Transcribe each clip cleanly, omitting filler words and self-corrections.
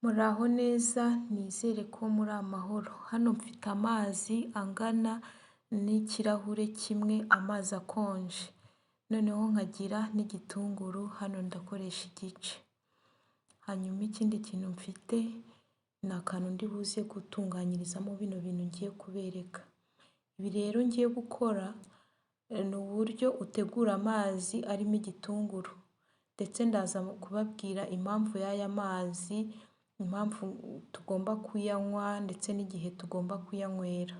Muraho neza, nizere ko muri amahoro. Hano mfite amazi angana n'ikirahure kimwe, amazi akonje. Noneho nkagira n'igitunguru, hano ndakoresha igice. Hanyuma ikindi kintu mfite ni akantu ndi buze gutunganyirizamo bino bintu ngiye kubereka. Ibi rero ngiye gukora ni uburyo utegura amazi arimo igitunguru, ndetse ndaza kubabwira impamvu y'aya mazi, impamvu tugomba kuyanywa ndetse n'igihe tugomba kuyanywera.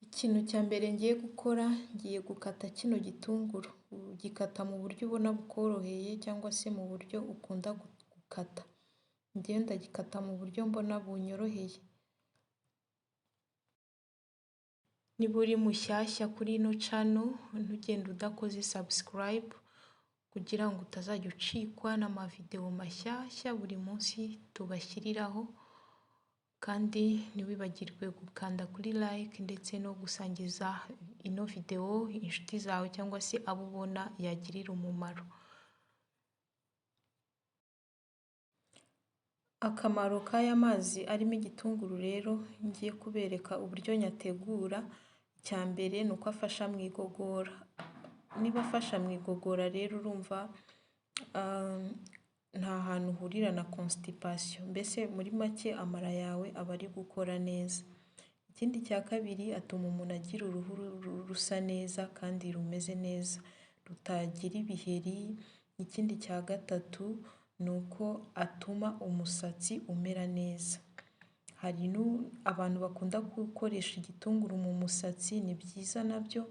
Ikintu cya mbere ngiye gukora, ngiye gukata kino gitunguru. Ugikata mu buryo ubona bukoroheye cyangwa se mu buryo ukunda gukata. Njyewe ndagikata mu buryo mbona bunyoroheye. Niba uri mushyashya kuri ino channel, ntugende udakoze subscribe kugira ngo utazajya ucikwa n'amavideo mashyashya buri munsi tubashyiriraho, kandi ntiwibagirwe gukanda kuri like ndetse no gusangiza ino video inshuti zawe cyangwa se abo ubona yagirira umumaro. Akamaro k'aya mazi arimo igitunguru rero ngiye kubereka uburyo nyategura, icya mbere ni uko afasha mu igogora. Niba afasha mu igogora rero urumva nta hantu uhurira na constipation, mbese muri make amara yawe aba ari gukora neza. Ikindi cya kabiri, atuma umuntu agira uruhu rusa neza kandi rumeze neza, rutagira ibiheri. Ikindi cya gatatu ni uko atuma umusatsi umera neza. Hari abantu bakunda gukoresha igitunguru mu musatsi, ni byiza nabyo,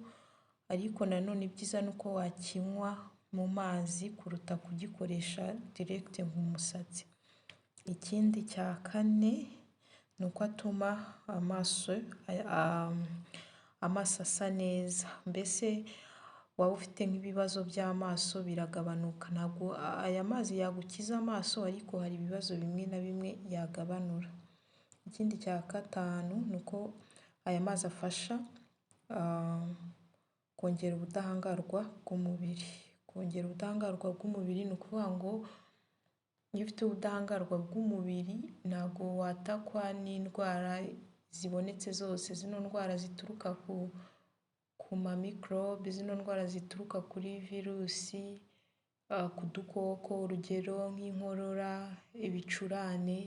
ariko nanone ibyiza ni uko wakinywa mu mazi kuruta kugikoresha direct mu musatsi. Ikindi cya kane ni uko atuma amaso asa neza, mbese waba ufite nk'ibibazo by'amaso biragabanuka. Ntabwo aya mazi yagukiza amaso, ariko hari ibibazo bimwe na bimwe yagabanura. Ikindi cya gatanu ni uko aya mazi afasha kongera ubudahangarwa bw'umubiri. Kongera ubudahangarwa bw'umubiri ni ukuvuga ngo iyo ufite ubudahangarwa bw'umubiri ntabwo watakwa n'indwara zibonetse zose, zino ndwara zituruka ku ma microbe, zino ndwara zituruka kuri virusi, ku dukoko, urugero nk'inkorora, ibicurane.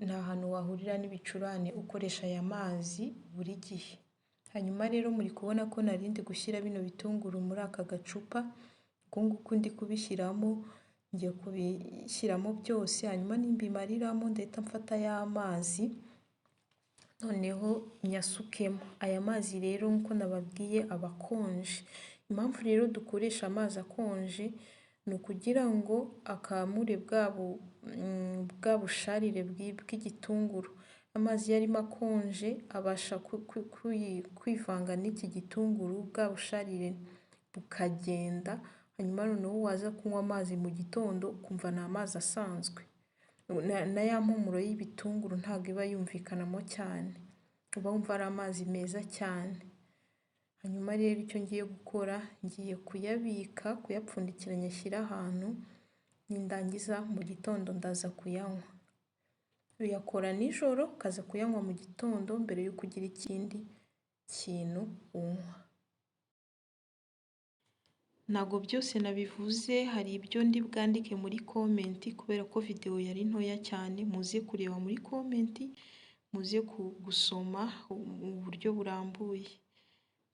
Nta hantu wahurira n'ibicurane ukoresha aya mazi buri gihe. Hanyuma rero muri kubona ko nari ndi gushyira bino bitunguru muri aka gacupa, uku nguku ndi kubishyiramo, ngiye kubishyiramo byose, hanyuma nimbimariramo ndahita mfata ya mazi noneho nyasukemo. Aya mazi rero nk'uko nababwiye aba akonje. Impamvu rero dukoresha amazi akonje ni ukugira ngo akamure bwa busharire bw'igitunguru. Amazi iyo arimo akonje abasha kwivanga n'iki gitunguru, bwa busharire bukagenda, hanyuma noneho waza kunywa amazi mu gitondo ukumva ni amazi asanzwe. Na ya mpumuro y'ibitunguru ntabwo iba yumvikanamo cyane, uba wumva ari amazi meza cyane. Hanyuma rero icyo ngiye gukora, ngiye kuyabika, kuyapfundikira nyashyire ahantu, nindangiza mu gitondo ndaza kuyanywa. Uyakora nijoro ukaza kuyanywa mu gitondo mbere y'uko ugira ikindi kintu unywa. Ntabwo byose nabivuze, hari ibyo ndi bwandike muri comment kubera ko video yari ntoya cyane, muze kureba muri comment, muze gusoma mu buryo burambuye.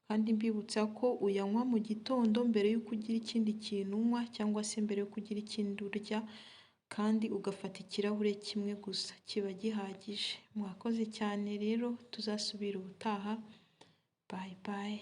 Kandi mbibutsa ko uyanywa mu gitondo mbere y'uko ugira ikindi kintu unywa cyangwa se mbere y'uko ugira ikindi urya, kandi ugafata ikirahure kimwe gusa kiba gihagije. Mwakoze cyane rero, tuzasubira ubutaha. Bye bye.